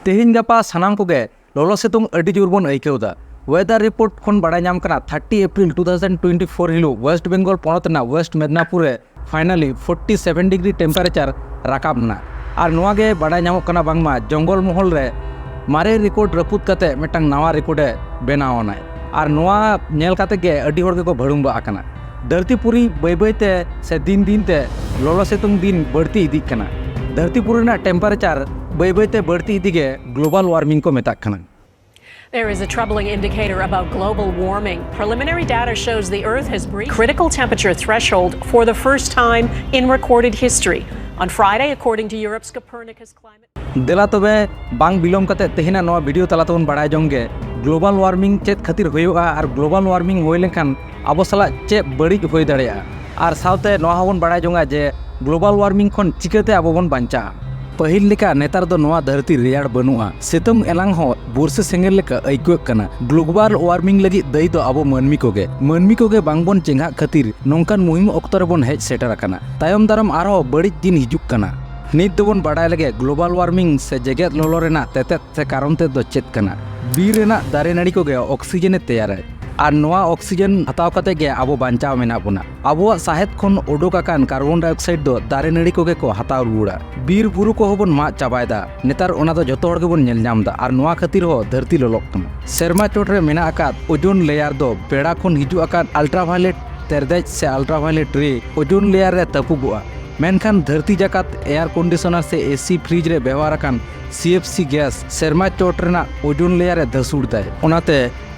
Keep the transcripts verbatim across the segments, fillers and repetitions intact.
ᱛᱮᱦᱮᱧ ᱜᱟᱯᱟ ᱥᱟᱱᱟᱢ ᱠᱚᱜᱮ ᱞᱚᱞᱚ ᱥᱤᱛᱩᱝ ᱟᱹᱰᱤ ᱡᱳᱨ ᱵᱚᱱ ᱟᱹᱭᱠᱟᱹᱣ ᱮᱫᱟ᱾ Weather report ᱠᱷᱚᱱ ᱵᱟᱲᱟᱭ ᱧᱟᱢ ᱠᱟᱱᱟ, thirty April two thousand twenty four ᱦᱤᱞᱳᱜ West Bengal ᱯᱚᱱᱚᱛ ᱨᱮᱱᱟᱜ West Mednapur ᱨᱮ finally forty seven degree temperature ᱨᱟᱠᱟᱵ ᱮᱱᱟ᱾ ᱟᱨ ᱱᱚᱣᱟ ᱜᱮ ᱵᱟᱲᱟᱭ ᱧᱟᱢᱚᱜ ᱠᱟᱱᱟ ᱵᱟᱝᱢᱟ ᱡᱚᱝᱜᱚᱞ ᱢᱚᱦᱚᱞ ᱨᱮ ᱢᱟᱨᱮ record ᱨᱟᱹᱯᱩᱫ ᱠᱟᱛᱮ ᱢᱤᱫᱴᱟᱝ ᱱᱟᱣᱟ record ᱮ ᱵᱮᱱᱟᱣ ᱟᱱᱟᱭ᱾ ᱟᱨ ᱱᱚᱣᱟ ᱧᱮᱞ ᱠᱟᱛᱮ ᱜᱮ ᱟᱹᱰᱤ ᱦᱚᱲ ᱜᱮᱠᱚ ᱵᱷᱟᱹᱲᱩᱢᱵᱟᱜ ᱟᱠᱟᱱᱟ᱾ ᱫᱷᱟᱹᱨᱛᱤ ᱯᱩᱨᱤ ᱵᱟᱹᱭ ᱵᱟᱹᱭ ᱛᱮ ᱥᱮ ᱫᱤᱱ ᱫᱤᱱ ᱛᱮ ᱞᱚᱞᱚ ᱥᱤᱛᱩᱝ ᱫᱤᱱ ᱵᱟᱹᱲᱛᱤ ᱤᱫᱤᱜ ᱠᱟᱱᱟ᱾ ᱫᱷᱟᱹᱨᱛᱤ ᱯᱩᱨᱤ ᱨᱮᱱᱟᱜ temperature ᱵᱟᱹᱭ ᱵᱟᱹᱭ ᱛᱮ ᱵᱟᱹᱲᱛᱤ ᱤᱫᱤ ᱜᱮ global warming ᱠᱚ ᱢᱮᱛᱟᱜ ᱠᱟᱱᱟ᱾ There is a troubling indicator about global warming. Preliminary data shows the Earth has breached critical temperature threshold for the first time in recorded history. On Friday, according to Europe's Copernicus climate ᱫᱮᱞᱟ ᱛᱚᱵᱮ ᱵᱟᱝ ᱵᱤᱞᱚᱢ ᱠᱟᱛᱮ ᱛᱮᱦᱮᱧᱟᱜ ᱱᱚᱣᱟ video ᱛᱟᱞᱟ ᱛᱮᱵᱚᱱ ᱵᱟᱲᱟᱭ ᱡᱚᱝ ᱜᱮ global warming ᱪᱮᱫ ᱠᱷᱟᱹᱛᱤᱨ ᱦᱩᱭᱩᱜᱼᱟ ᱟᱨ global warming ᱦᱩᱭ ᱞᱮᱱᱠᱷᱟᱱ ᱟᱵᱚ ᱥᱟᱞᱟᱜ ᱪᱮᱫ ᱵᱟᱹᱲᱤᱡ ᱦᱩᱭ ᱫᱟᱲᱮᱭᱟᱜᱼᱟ᱾ ᱟᱨ ᱥᱟᱶᱛᱮ ᱱᱚᱣᱟ ᱦᱚᱸᱵᱚᱱ ᱵᱟᱲᱟᱭ ᱡᱚᱝᱟ ᱡᱮ global warming ᱠᱷᱚᱱ ᱪᱤᱠᱟᱹᱛᱮ ᱟᱵᱚ ᱵᱚᱱ ᱵᱟᱧᱪᱟᱜᱼᱟ᱾ ᱯᱟᱹᱦᱤᱞ ᱞᱮᱠᱟ ᱱᱮᱛᱟᱨ ᱫᱚ ᱱᱚᱣᱟ ᱫᱷᱟᱹᱨᱛᱤ ᱨᱮᱭᱟᱲ ᱵᱟᱹᱱᱩᱜᱼᱟ᱾ ᱥᱤᱛᱩᱝ ᱮᱱᱟᱝ ᱦᱚᱸ ᱵᱚᱨᱥᱟ ᱥᱮᱸᱜᱮᱞ ᱞᱮᱠᱟ ᱟᱹᱭᱠᱟᱹᱜ ᱠᱟᱱᱟ᱾ Global warming ᱞᱟᱹᱜᱤᱫ ᱫᱟᱹᱭᱤ ᱫᱚ ᱟᱵᱚ ᱢᱟᱹᱱᱢᱤ ᱠᱚᱜᱮ᱾ ᱢᱟᱹᱱᱢᱤ ᱠᱚᱜᱮ ᱵᱟᱝᱵᱚᱱ ᱪᱮᱸᱜᱷᱟᱜ ᱠᱷᱟᱹᱛᱤᱨ ᱱᱚᱝᱠᱟᱱ ᱢᱩᱦᱤᱢ ᱚᱠᱛᱚ ᱨᱮᱵᱚᱱ ᱦᱮᱡ ᱥᱮᱴᱮᱨ ᱟᱠᱟᱱᱟ᱾ ᱛᱟᱭᱚᱢ ᱫᱟᱨᱟᱢ ᱟᱨᱦᱚᱸ ᱵᱟᱹᱲᱤᱡ ᱫᱤᱱ ᱦᱤᱡᱩᱜ ᱠᱟᱱᱟ᱾ ᱱᱤᱛ ᱫᱚᱵᱚᱱ ᱵᱟᱲᱟᱭ ᱞᱮᱜᱮ global warming ᱥᱮ ᱡᱮᱜᱮᱛ ᱞᱚᱞᱚ ᱨᱮᱱᱟᱜ ᱛᱮᱛᱮᱫ ᱥᱮ ᱠᱟᱨᱚᱱ ᱛᱮᱫ ᱫᱚ ᱪᱮᱫ ᱠᱟᱱᱟ᱾ ᱵᱤᱨ ᱨᱮᱱᱟᱜ ᱫᱟᱨᱮ ᱱᱟᱹᱲᱤ ᱠᱚᱜᱮ oxygen ᱮ ᱛᱮᱭᱟᱨᱟᱭ᱾ ᱟᱨ ᱱᱚᱣᱟ oxygen ᱦᱟᱛᱟᱣ ᱠᱟᱛᱮ ᱜᱮ ᱟᱵᱚ ᱵᱟᱧᱪᱟᱣ ᱢᱮᱱᱟᱜ ᱵᱚᱱᱟ᱾ ᱟᱵᱚᱣᱟᱜ ᱥᱟᱦᱮᱫ ᱠᱷᱚᱱ ᱩᱰᱩᱠ ᱟᱠᱟᱱ carbon dioxide ᱫᱚ ᱫᱟᱨᱮ ᱱᱟᱹᱲᱤ ᱠᱚᱜᱮ ᱠᱚ ᱦᱟᱛᱟᱣ ᱨᱩᱣᱟᱹᱲᱟ᱾ ᱵᱤᱨ ᱵᱩᱨᱩ ᱠᱚᱦᱚᱸ ᱵᱚᱱ ᱢᱟᱜ ᱪᱟᱵᱟᱭᱮᱫᱟ᱾ ᱱᱮᱛᱟᱨ ᱚᱱᱟ ᱫᱚ ᱡᱚᱛᱚ ᱦᱚᱲ ᱜᱮᱵᱚᱱ ᱧᱮᱞ ᱧᱟᱢ ᱮᱫᱟ᱾ ᱟᱨ ᱱᱚᱣᱟ ᱠᱷᱟᱹᱛᱤᱨ ᱦᱚᱸ ᱫᱷᱟᱹᱨᱛᱤ ᱞᱚᱞᱚᱜ ᱠᱟᱱᱟ᱾ ᱥᱮᱨᱢᱟ ᱪᱚᱴ ᱨᱮ ᱢᱮᱱᱟᱜ ᱟᱠᱟᱫ ozone layer ᱫᱚ ᱵᱮᱲᱟ ᱠᱷᱚᱱ ᱦᱤᱡᱩᱜ ᱟᱠᱟᱫ ultraviolet ᱛᱮᱨᱫᱮᱡ ᱥᱮ ultraviolet ray ozone layer ᱨᱮ ᱛᱟᱹᱯᱩᱜᱚᱜᱼᱟ᱾ ᱢᱮᱱᱠᱷᱟᱱ ᱫᱷᱟᱹᱨᱛᱤ ᱡᱟᱠᱟᱛ air conditioner ᱥᱮ AC fridge ᱨᱮ ᱵᱮᱣᱦᱟᱨ ᱟᱠᱟᱱ CFC gas ᱥᱮᱨᱢᱟ ᱪᱚᱴ ᱨᱮᱱᱟᱜ ozone layer ᱮ ᱫᱷᱟᱹᱥᱩᱲ ᱫᱟᱭ᱾ ᱚᱱᱟᱛᱮ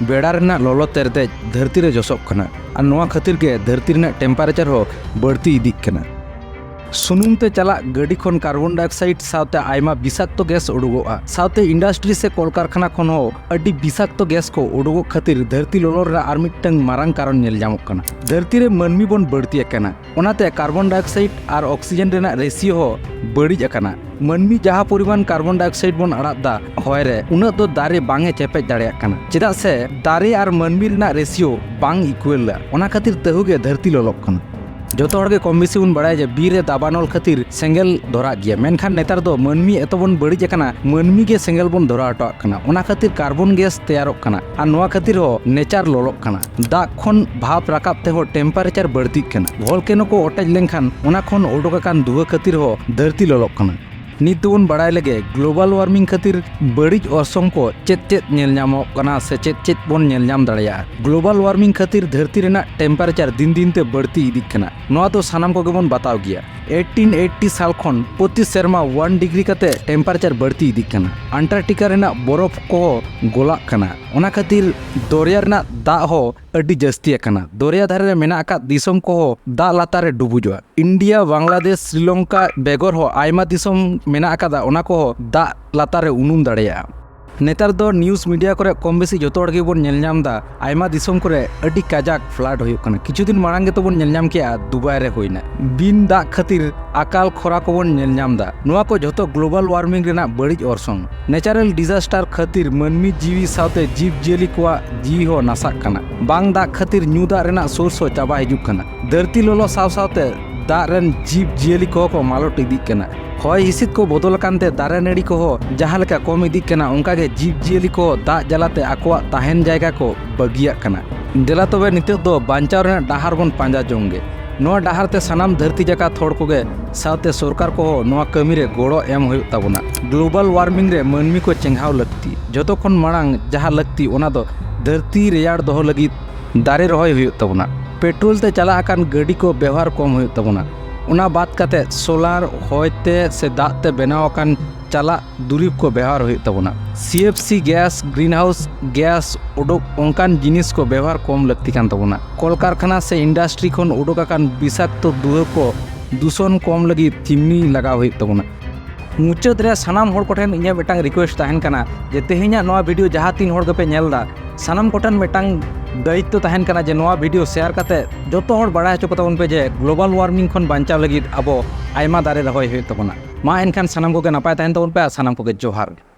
ᱵᱮᱲᱟ ᱨᱮᱱᱟᱜ ᱞᱚᱞᱚ ᱛᱮᱨᱫᱮᱡ ᱫᱷᱟᱹᱨᱛᱤ ᱨᱮ ᱡᱚᱥᱚᱜ ᱠᱟᱱᱟ᱾ ᱟᱨ ᱱᱚᱣᱟ ᱠᱷᱟᱹᱛᱤᱨ ᱜᱮ ᱫᱷᱟᱹᱨᱛᱤ ᱨᱮᱱᱟᱜ temperature ᱦᱚᱸ ᱵᱟᱹᱲᱛᱤ ᱤᱫᱤᱜ ᱠᱟᱱᱟ᱾ ᱥᱩᱱᱩᱢ ᱛᱮ ᱪᱟᱞᱟᱜ ᱜᱟᱹᱰᱤ ᱠᱷᱚᱱ carbon dioxide ᱥᱟᱶᱛᱮ ᱟᱭᱢᱟ ᱵᱤᱥᱟᱠᱛᱚ gas ᱩᱰᱩᱠᱚᱜᱼᱟ᱾ ᱥᱟᱶᱛᱮ industry ᱥᱮ ᱠᱚᱞᱠᱟᱨᱠᱷᱟᱱᱟ ᱠᱷᱚᱱ ᱦᱚᱸ ᱟᱹᱰᱤ ᱵᱤᱥᱟᱠᱛᱚ gas ᱠᱚ ᱩᱰᱩᱠᱚᱜ ᱠᱷᱟᱹᱛᱤᱨ ᱫᱷᱟᱹᱨᱛᱤ ᱞᱚᱞᱚ ᱨᱮᱱᱟᱜ ᱟᱨ ᱢᱤᱫᱴᱟᱝ ᱢᱟᱨᱟᱝ ᱠᱟᱨᱚᱱ ᱧᱮᱞ ᱧᱟᱢᱚᱜ ᱠᱟᱱᱟ᱾ ᱫᱷᱟᱹᱨᱛᱤ ᱨᱮ ᱢᱟᱹᱱᱢᱤ ᱵᱚᱱ ᱵᱟᱹᱲᱛᱤ ᱟᱠᱟᱱᱟ᱾ ᱚᱱᱟᱛᱮ carbon dioxide ᱟᱨ oxygen ᱨᱮᱱᱟᱜ ratio ᱦᱚᱸ ᱵᱟᱹᱲᱤᱡ ᱟᱠᱟᱱᱟ᱾ ᱢᱟᱹᱱᱢᱤ ᱡᱟᱦᱟᱸ ᱯᱚᱨᱤᱢᱟᱱ carbon dioxide ᱵᱚᱱ ᱟᱲᱟᱜ ᱫᱟ ᱦᱚᱭ ᱨᱮ, ᱩᱱᱟᱹᱜ ᱫᱚ ᱫᱟᱨᱮ ᱵᱟᱝ ᱮ ᱪᱮᱯᱮᱡ ᱫᱟᱲᱮᱭᱟᱜ ᱠᱟᱱᱟ᱾ ᱪᱮᱫᱟᱜ ᱥᱮ ᱫᱟᱨᱮ ᱟᱨ ᱢᱟᱹᱱᱢᱤ ᱨᱮᱱᱟᱜ ratio ᱵᱟᱝ equal ᱟ᱾ ᱚᱱᱟ ᱠᱷᱟᱹᱛᱤᱨ ᱛᱟᱹᱦᱩ ᱜᱮ ᱫᱷᱟᱹᱨᱛᱤ ᱞᱚᱞᱚᱜ ᱠᱟᱱᱟ᱾ ᱡᱚᱛᱚ ᱦᱚᱲ ᱜᱮ ᱠᱚᱢ ᱵᱮᱥᱤ ᱵᱚᱱ ᱵᱟᱲᱟᱭᱟ ᱡᱮ ᱵᱤᱨ ᱨᱮ ᱫᱟᱵᱟᱱᱚᱞ ᱠᱷᱟᱹᱛᱤᱨ ᱥᱮᱸᱜᱮᱞ ᱫᱷᱚᱨᱟᱜ ᱜᱮᱭᱟ, ᱢᱮᱱᱠᱷᱟᱱ ᱱᱮᱛᱟᱨ ᱫᱚ ᱢᱟᱹᱱᱢᱤ ᱮᱛᱚ ᱵᱚᱱ ᱵᱟᱹᱲᱤᱡ ᱟᱠᱟᱱᱟ, ᱢᱟᱹᱱᱢᱤ ᱜᱮ ᱥᱮᱸᱜᱮᱞ ᱵᱚᱱ ᱫᱷᱚᱨᱟᱣ ᱦᱚᱴᱚᱣᱟᱜ ᱠᱟᱱᱟ᱾ ᱚᱱᱟ ᱠᱷᱟᱹᱛᱤᱨ ᱠᱟᱨᱵᱚᱱ ᱜᱮᱥ ᱛᱮᱭᱟᱨᱚᱜ ᱠᱟᱱᱟ ᱟᱨ ᱱᱚᱣᱟ ᱠᱷᱟᱹᱛᱤᱨ ᱦᱚᱸ ᱱᱮᱪᱟᱨ ᱞᱚᱞᱚᱜ ᱠᱟᱱᱟ᱾ ᱫᱟᱜ ᱠᱷᱚᱱ ᱵᱷᱟᱯ ᱨᱟᱠᱟᱵ ᱛᱮᱦᱚᱸ ᱴᱮᱢᱯᱟᱨᱮᱪᱟᱨ ᱵᱟᱹᱲᱛᱤᱜ ᱠᱟᱱᱟ᱾ ᱵᱷᱚᱞᱠᱮᱱᱳ ᱠᱚ ᱚᱴᱮᱡ ᱞᱮᱱᱠᱷᱟᱱ ᱚᱱᱟ ᱠᱷᱚᱱ ᱚᱰᱚᱠ ᱟᱠᱟᱱ ᱫᱷᱩᱣᱟᱹ ᱠᱷᱟᱹᱛᱤᱨ ᱦᱚᱸ ᱫᱷᱟᱹᱨᱛᱤ ᱞᱚᱞᱚᱜ ᱠᱟᱱᱟ᱾ ᱱᱤᱛ ᱫᱚᱵᱚᱱ ᱵᱟᱲᱟᱭ ᱞᱮᱜᱮ ᱜᱞᱳᱵᱟᱞ ᱣᱟᱨᱢᱤᱝ ᱠᱷᱟᱹᱛᱤᱨ ᱵᱟᱹᱲᱤᱡ ᱚᱨᱥᱚᱝ ᱠᱚ ᱪᱮᱫ ᱪᱮᱫ ᱧᱮᱞ ᱧᱟᱢᱚᱜ ᱠᱟᱱᱟ ᱥᱮ ᱪᱮᱫ ᱪᱮᱫ ᱵᱚᱱ ᱧᱮᱞ ᱧᱟᱢ ᱫᱟᱲᱮᱭᱟᱜᱼᱟ᱾ ᱜᱞᱳᱵᱟᱞ ᱣᱟᱨᱢᱤᱝ ᱠᱷᱟᱹᱛᱤᱨ ᱫᱷᱟᱹᱨᱛᱤ ᱨᱮᱱᱟᱜ ᱴᱮᱢᱯᱟᱨᱮᱪᱟᱨ ᱫᱤᱱ ᱫᱤᱱ ᱛᱮ ᱵᱟᱹᱲᱛᱤ ᱤᱫᱤᱜ ᱠᱟᱱᱟ, ᱱᱚᱣᱟ ᱫᱚ ᱥᱟᱱᱟᱢ ᱠᱚᱜᱮ ᱵᱚᱱ ᱵᱟᱛᱟᱣ ᱜᱮᱭᱟ᱾ ᱮᱭᱤᱴᱤᱱ ᱮᱭᱤᱴᱤ ᱥᱟᱞ ᱠᱷᱚᱱ ᱯᱨᱚᱛᱤ ᱥᱮᱨᱢᱟ ᱚᱣᱟᱱ ᱰᱤᱜᱽᱨᱤ ᱠᱟᱛᱮ ᱴᱮᱢᱯᱟᱨᱮᱪᱟᱨ ᱵᱟᱹᱲᱛᱤ ᱤᱫᱤᱜ ᱠᱟᱱᱟ᱾ ᱟᱱᱴᱟᱨᱠᱴᱤᱠᱟ ᱨᱮᱱᱟᱜ ᱵᱚᱨᱚᱯᱷ ᱠᱚᱦᱚᱸ ᱜᱚᱞᱟᱜ ᱠᱟᱱᱟ᱾ ᱚᱱᱟ ᱠᱷᱟᱹᱛᱤᱨ ᱫᱚᱨᱭᱟ ᱨᱮᱱᱟᱜ ᱫᱟᱜ ᱦᱚᱸ ᱟᱹᱰᱤ ᱡᱟᱹᱥᱛᱤ ᱟᱠᱟᱱᱟ᱾ ᱫᱚᱨᱭᱟ ᱫᱷᱟᱨᱮ ᱨᱮ ᱢᱮᱱᱟᱜ ᱟᱠᱟᱫ ᱫᱤᱥᱚᱢ ᱠᱚᱦᱚᱸ ᱫᱟᱜ ᱞᱟᱛᱟᱨ ᱨᱮ ᱰᱩᱵᱩᱡᱚᱜᱼᱟ᱾ ᱤᱱᱰᱤᱭᱟ, ᱵᱟᱝᱞᱟᱫᱮᱥ, ᱥᱨᱤᱞᱚᱝᱠᱟ ᱵᱮᱜᱚᱨ ᱦᱚᱸ ᱟᱭᱢᱟ ᱫᱤᱥᱚᱢ ᱢᱮᱱᱟᱜ ᱟᱠᱟᱫᱟ, ᱚᱱᱟ ᱠᱚᱦᱚᱸ ᱫᱟᱜ ᱞᱟᱛᱟᱨ ᱨᱮ ᱩᱱᱩᱢ ᱫᱟᱲᱮᱭᱟᱜᱼᱟ᱾ ᱱᱮᱛᱟᱨ ᱫᱚ ᱱᱤᱭᱩᱡᱽ ᱢᱤᱰᱤᱭᱟ ᱠᱚᱨᱮ ᱠᱚᱢ ᱵᱮᱥᱤ ᱡᱚᱛᱚ ᱦᱚᱲ ᱜᱮᱵᱚᱱ ᱧᱮᱞ ᱧᱟᱢ ᱮᱫᱟ, ᱟᱭᱢᱟ ᱫᱤᱥᱚᱢ ᱠᱚᱨᱮ ᱟᱹᱰᱤ ᱠᱟᱡᱟᱠ ᱯᱷᱞᱟᱰ ᱦᱩᱭᱩᱜ ᱠᱟᱱᱟ᱾ ᱠᱤᱪᱷᱩ ᱫᱤᱱ ᱢᱟᱲᱟᱝ ᱜᱮᱛᱚ ᱵᱚᱱ ᱧᱮᱞ ᱧᱟᱢ ᱠᱮᱜᱼᱟ, ᱫᱩᱵᱟᱭ ᱨᱮ ᱦᱩᱭᱱᱟ᱾ ᱵᱤᱱ ᱫᱟᱜ ᱠᱷᱟᱹᱛᱤᱨ ᱟᱠᱟᱞ ᱠᱷᱚᱨᱟ ᱠᱚᱵᱚᱱ ᱧᱮᱞ ᱧᱟᱢ ᱮᱫᱟ᱾ ᱱᱚᱣᱟ ᱠᱚ ᱡᱷᱚᱛᱚ ᱜᱞᱳᱵᱟᱞ ᱣᱟᱨᱢᱤᱝ ᱨᱮᱱᱟᱜ ᱵᱟᱹᱲᱤᱡ ᱚᱨᱥᱚᱝ᱾ ᱱᱮᱪᱟᱨᱟᱞ ᱰᱤᱡᱟᱥᱴᱟᱨ ᱠᱷᱟᱹᱛᱤᱨ ᱢᱟᱹᱱᱢᱤ ᱡᱤᱣᱤ ᱥᱟᱶᱛᱮ ᱡᱤᱵᱽ ᱡᱤᱭᱟᱹᱞᱤ ᱠᱚᱣᱟᱜ ᱡᱤᱣᱤ ᱦᱚᱸ ᱱᱟᱥᱟᱜ ᱠᱟᱱᱟ᱾ ᱵᱟᱝ ᱫᱟᱜ ᱠᱷᱟᱹᱛᱤᱨ ᱧᱩ ᱫᱟᱜ ᱨᱮᱱᱟᱜ ᱥᱳᱨᱥ ᱦᱚᱸ ᱪᱟᱵᱟ ᱦᱤᱡᱩᱜ ᱠᱟᱱᱟ᱾ ᱫᱷᱟᱹᱨᱛᱤ ᱞᱚᱞᱚ ᱥᱟᱶ ᱥᱟᱶᱛᱮ ᱫᱟᱜ ᱨᱮᱱ ᱡᱤᱵᱽ ᱡᱤᱭᱟᱹᱞᱤ ᱠᱚᱦᱚᱸ ᱠᱚ ᱢᱟᱞᱚᱴ ᱤᱫᱤᱜ ᱠᱟᱱᱟ᱾ ᱦᱚᱭ ᱦᱤᱸᱥᱤᱫ ᱠᱚ ᱵᱚᱫᱚᱞ ᱟᱠᱟᱱ ᱛᱮ ᱫᱟᱨᱮ ᱱᱟᱹᱲᱤ ᱠᱚᱦᱚᱸ ᱡᱟᱦᱟᱸ ᱞᱮᱠᱟ ᱠᱚᱢ ᱤᱫᱤᱜ ᱠᱟᱱᱟ, ᱚᱱᱠᱟ ᱜᱮ ᱡᱤᱵᱽ ᱡᱤᱭᱟᱹᱞᱤ ᱠᱚᱦᱚᱸ ᱫᱟᱜ ᱡᱟᱞᱟᱛᱮ ᱟᱠᱚᱣᱟᱜ ᱛᱟᱦᱮᱱ ᱡᱟᱭᱜᱟ ᱠᱚ ᱵᱟᱹᱜᱤᱭᱟᱜ ᱠᱟᱱᱟ᱾ ᱫᱮᱞᱟ ᱛᱚᱵᱮ ᱱᱤᱛᱚᱜ ᱫᱚ ᱵᱟᱧᱪᱟᱣ ᱨᱮᱱᱟᱜ ᱰᱟᱦᱟᱨ ᱵᱚᱱ ᱯᱟᱸᱡᱟ ᱡᱚᱝ ᱜᱮ᱾ ᱱᱚᱣᱟ ᱰᱟᱦᱟᱨ ᱛᱮ ᱥᱟᱱᱟᱢ ᱫᱷᱟᱹᱨᱛᱤ ᱡᱟᱠᱟᱛ ᱦᱚᱲ ᱠᱚᱜᱮ ᱥᱟᱶᱛᱮ ᱥᱚᱨᱠᱟᱨ ᱠᱚᱦᱚᱸ ᱱᱚᱣᱟ ᱠᱟᱹᱢᱤ ᱨᱮ ᱜᱚᱲᱚ ᱮᱢ ᱦᱩᱭᱩᱜ ᱛᱟᱵᱚᱱᱟ᱾ ᱜᱞᱳᱵᱟᱞ ᱣᱟᱨᱢᱤᱝ ᱨᱮ ᱢᱟᱹᱱᱢᱤ ᱠᱚ ᱪᱮᱸᱜᱷᱟᱣ ᱞᱟᱹᱠᱛᱤ᱾ ᱡᱚᱛᱚ ᱠᱷᱚᱱ ᱢᱟᱲᱟᱝ ᱡᱟᱦᱟᱸ ᱞᱟᱹᱠᱛᱤ, ᱚᱱᱟ ᱫᱚ ᱫᱷᱟᱹᱨᱛᱤ ᱨᱮᱭᱟᱲ ᱫᱚᱦᱚ ᱞᱟᱹᱜᱤᱫ ᱫᱟᱨᱮ ᱨᱚᱦᱚᱭ ᱦᱩᱭᱩᱜ ᱛᱟᱵᱚᱱᱟ᱾ ᱯᱮᱴᱨᱳᱞ ᱛᱮ ᱪᱟᱞᱟᱜ ᱟᱠᱟᱱ ᱜᱟᱹᱰᱤ ᱠᱚ ᱵᱮᱣᱦᱟᱨ ᱠᱚᱢ ᱦᱩᱭᱩᱜ ᱛᱟᱵᱚᱱᱟ᱾ ᱚᱱᱟ ᱵᱟᱫ ᱠᱟᱛᱮ ᱥᱳᱞᱟᱨ, ᱦᱚᱭ ᱛᱮ ᱥᱮ ᱫᱟᱜ ᱛᱮ ᱵᱮᱱᱟᱣ ᱟᱠᱟᱱ ᱪᱟᱞᱟᱜ ᱫᱩᱨᱤᱵᱽ ᱠᱚ ᱵᱮᱣᱦᱟᱨ ᱦᱩᱭᱩᱜ ᱛᱟᱵᱚᱱᱟ᱾ C F C gas, ᱜᱨᱤᱱᱦᱟᱣᱩᱥ gas ᱩᱰᱩᱠ ᱚᱱᱠᱟᱱ ᱡᱤᱱᱤᱥ ᱠᱚ ᱵᱮᱣᱦᱟᱨ ᱠᱚᱢ ᱞᱟᱹᱠᱛᱤ ᱠᱟᱱ ᱛᱟᱵᱚᱱᱟ᱾ ᱠᱚᱞᱠᱟᱨᱠᱷᱟᱱᱟ ᱥᱮ ᱤᱱᱰᱟᱥᱴᱨᱤ ᱠᱷᱚᱱ ᱩᱰᱩᱠ ᱟᱠᱟᱱ ᱵᱤᱥᱟᱠᱛᱚ ᱫᱩᱦᱟᱹ ᱠᱚ ᱫᱩᱥᱚᱱ ᱠᱚᱢ ᱞᱟᱹᱜᱤᱫ ᱪᱤᱢᱱᱤ ᱞᱟᱜᱟᱣ ᱦᱩᱭᱩᱜ ᱛᱟᱵᱚᱱᱟ᱾ ᱢᱩᱪᱟᱹᱫ ᱨᱮ ᱥᱟᱱᱟᱢ ᱦᱚᱲ ᱠᱚᱴᱷᱮᱱ ᱤᱧᱟᱹᱜ ᱢᱤᱫᱴᱟᱝ ᱨᱤᱠᱩᱭᱮᱥᱴ ᱛᱟᱦᱮᱱ ᱠᱟᱱᱟ ᱡᱮ ᱛᱮᱦᱮᱧᱟᱜ ᱱᱚᱣᱟ ᱵᱷᱤᱰᱤᱭᱳ ᱡᱟᱦᱟᱸ ᱛᱤᱱ ᱦᱚᱲ ᱜᱮᱯᱮ ᱧᱮᱞ ᱮᱫᱟ, ᱥᱟᱱᱟᱢ ᱠᱚᱴᱷᱮᱱ ᱢᱤᱫᱴᱟᱝ ᱫᱟᱭᱤᱛᱛᱚ ᱛᱟᱦᱮᱱ ᱠᱟᱱᱟ ᱡᱮ ᱱᱚᱣᱟ ᱵᱷᱤᱰᱤᱭᱳ ᱥᱮᱭᱟᱨ ᱠᱟᱛᱮ ᱡᱚᱛᱚ ᱦᱚᱲ ᱵᱟᱲᱟᱭ ᱦᱚᱪᱚ ᱠᱚᱛᱟ ᱵᱚᱱ ᱯᱮ ᱡᱮ ᱜᱞᱳᱵᱟᱞ ᱣᱟᱨᱢᱤᱝ ᱠᱷᱚᱱ ᱵᱟᱧᱪᱟᱣ ᱞᱟᱹᱜᱤᱫ ᱟᱵᱚ ᱟᱭᱢᱟ ᱫᱟᱨᱮ ᱨᱚᱦᱚᱭ ᱦᱩᱭᱩᱜ ᱛᱟᱵᱚᱱᱟ᱾ ᱢᱟ ᱮᱱᱠᱷᱟᱱ ᱥᱟᱱᱟᱢ ᱠᱚᱜᱮ ᱱᱟᱯᱟᱭ ᱛᱟᱦᱮᱱ ᱛᱟᱵᱚᱱ ᱯᱮ ᱟᱨ ᱥᱟᱱᱟᱢ ᱠᱚᱜᱮ ᱡᱚᱦᱟᱨ᱾